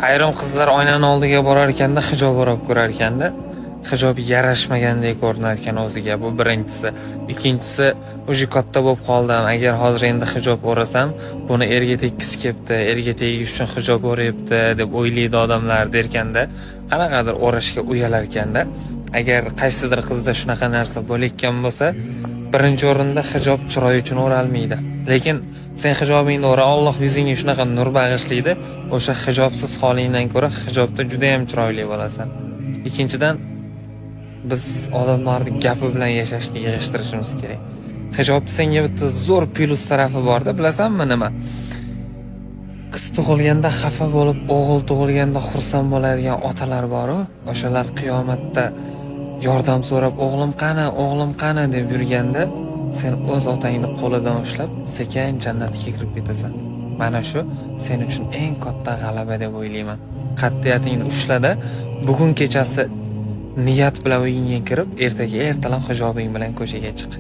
Ayrim qizlar oynani oldiga borar ekanda, hijob o'rab ko'rar ekanda, hijob yarashmagandek ko'rinar ekan o'ziga. Bu birinchisi. Ikkinchisi, уже katta bo'lib qoldim. Agar hozir endi hijob o'rasam, buni erga tekkisi kelibdi, erga tegish uchun hijob o'rayapti deb o'ylaydi odamlar derkanda, qanaqadir o'rashga uyalar ekanda. Agar qaysidir qizda shunaqa narsa bo'layotgan bo'lsa, birinchi o'rinda hijob chiroy uchun o'ralmaydi. Lekin sen hijobingni o'ra, Alloh yuzingga shunaqa nur bag'ishlaydi, o'sha hijobsiz holingdan ko'ra hijobda juda ham chiroyli bo'lasan. Ikkinchidan, biz odamlarning gapi bilan yashashni yig'ishtirishimiz kerak. Hijob senga bitta zo'r plyus tarafi borda, bilasanmi nima? Qiz tug'ilganda xafa bo'lib, o'g'il tug'ilganda xursand bo'ladigan otalar bor-u, o'shalar qiyomatda yordam so'rab, o'g'lim qani, o'g'lim qani deb yurganda, sen o'z otangni qo'lidan ushlab sekin jannatga kirib ketasan. Mana shu sen uchun eng katta g'alaba deb o'ylayman. Qat'iyatingni ushlada, bugun kechasi niyat bilan uyingga kirib, ertaga ertalab hijobing bilan ko'chaga chiq.